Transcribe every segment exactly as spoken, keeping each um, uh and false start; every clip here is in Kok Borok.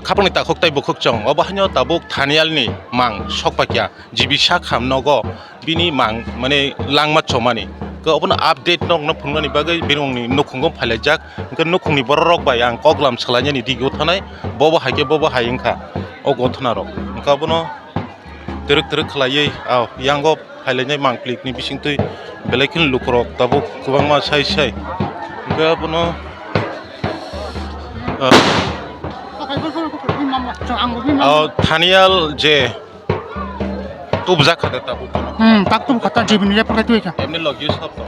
Khapangni takhuk tei bukhuk chwng obo haino tabuk Thanialni mang sokpakya. G B sak ham nogo bini mang mane langma chomani. Hwnkhe obono update nokno phunuknani bagwi bini nukhungo phailaijak. Hwnkhe nukhungni bororok bai ang koklam swlainani digio thanai. Bobo hai khe bobo hai wngkha o gothonarok. Hwnkhe obono twrwk twrwk khlaiwi, ah, yango phailainai mangplikni bisingtwi belai kheno lukurok tabuk kwbangma sai sai. Hwnkhe obono, ah, ah, Thanial je Tubujak kha de tabuk. Hmm, tak tub kha ta jibini report kai twi kha. Emni logi sab to.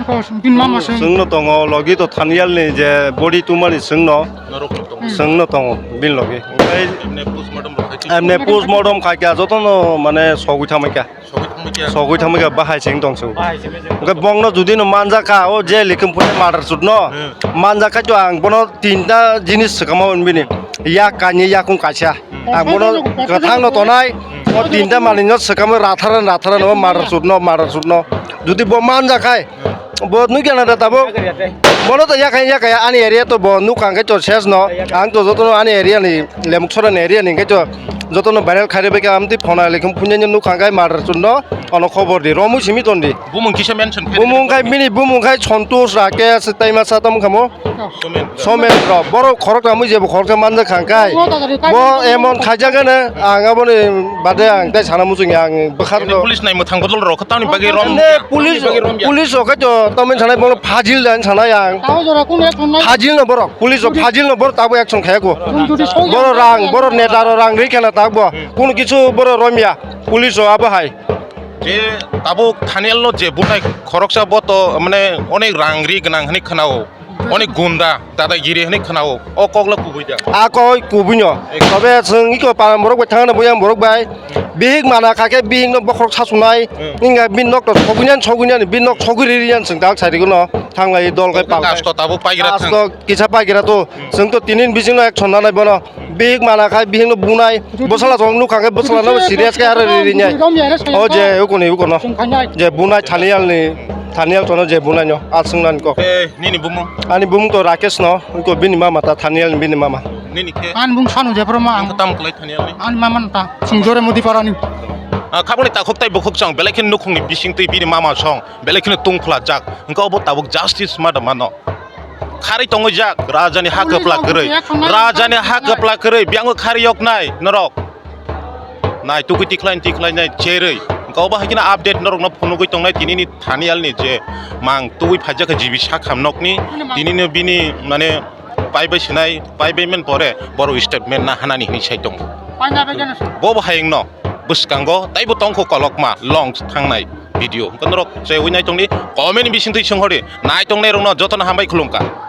Ko bin mama sing. Sing no tongo, logi to Thanial ni je body tumani sing no. Norok no tongo. Hmm. Sing no tongo, bin logi. Okai emne postmortem rok khai. Emne postmortem khai kha, joto no mane sogwi thamai kha. Sogwi thamai kha. Sogwi thamai kha, bahai sing tong su. Bahai sing. Okai bong no judi no manja kha, o je likhum pune murder shoot no. Hmm. Manja kha to ang bono tinta jinis swkama unbini. Yak kani yakung kaisa. Ang bono kwthang no tonai, o tinta manwi no swkang ratharan ratharan o murder shoot no, murder shoot no. Jodi bo manja khai, bo nukya na da tabuk. Bono to yakhai yakhai ani area to bo nukha hwnkhe to ses no. Ang to joto no ani area ni Lemuksoran area ni hwnkhe to joto no viral khairi bai kha amtwi phone likhum phunyaini nukha hwnkhe murder shoot no ono khobor di. Romwi simi ton di. Bumung kisa mention khe. Bumung khai bini bumung khai Santosh Rakesh tei masa tamo khamo. Somen. Somen rok, borok khorok tamo jebo khorok ta manja khang kai. Bo emon khaijak gana, ang aboni bade ang tei sana muchung ang bwkhar. Police nai mwthang bodol rok tamni bagwi rom. Police, police rok to tamni sanai bono phajil dan sanai ang. Phajil no borok, police rok phajil no borok tabo action khaya ko. Boro rang, boro neta ro rang ri khana tabo. Kono kichu boro romya, police rok abo hai. Je tabuk Thanial no je butai khoroksa bo to mane onek rang ri gwnang hwnwi khwnao, onek gunda dadagiri hwnwi khwnao, o kok le kubui da? A kok kubui no. Tobe chwng iko param borok bai thangna boyang borok bai bihik mana kha khe bihik no bokhorok sasunai. Hmm. Inga bin nok to sogwinyan sogwinyan bin nok sogwi ri riyan chwng dak sai rikno thanglai dol kai pal. Asto tabuk paigira thang. Asto kisa paigira to. Hmm. Chwng to tinin bising no action nanai bono. Bihik mana khai bihik no bunai, bwsala tong nukha khe bwsala no serious khe aro ri ri nai. O je ukuni ukono. Je bunai Thanial ni, Thanial tono je bunai no, aswng nan ko. Eh, nini bumung? Ani bumung to Rakesh no, uko bini mama ta Thanial ni bini mama. Nini khe? Ani bung sanu je pro ma. Ang tam kulai Thanial ni. Ani mama ta, sing jore modi para ni. Ah, khaboni takhuk tai bukhuk chang, belai khe nukhung ni bising twi bini mama song, belai khe no tungphla jak. Hwnkhe obo tabuk justice ma da mano. Khari tongwi jak, rajani ha kwpla kwrwi. Rajani ha kwpla kwrwi, biyango khari yok nai norok. Nai tugui tikhlai tikhlai nai cherwi. Hwnkhe obo hai kheno update norokno phunugui tongnai tinini Thanial ni je mang tugui phaijak kha G B sak ham nokni. Tinino bini mane pai bai sinai, pai bai men pore boro statement na hanani hinwi sai tongo. Bobo hai wngno. Bwskango taibo tongkho kolokma long thangnai video. Hwnkhe norok cheui nai tongdi, comment bisingtwi swnghordi. Nai tongnai rokno jotono hambai khulumkha.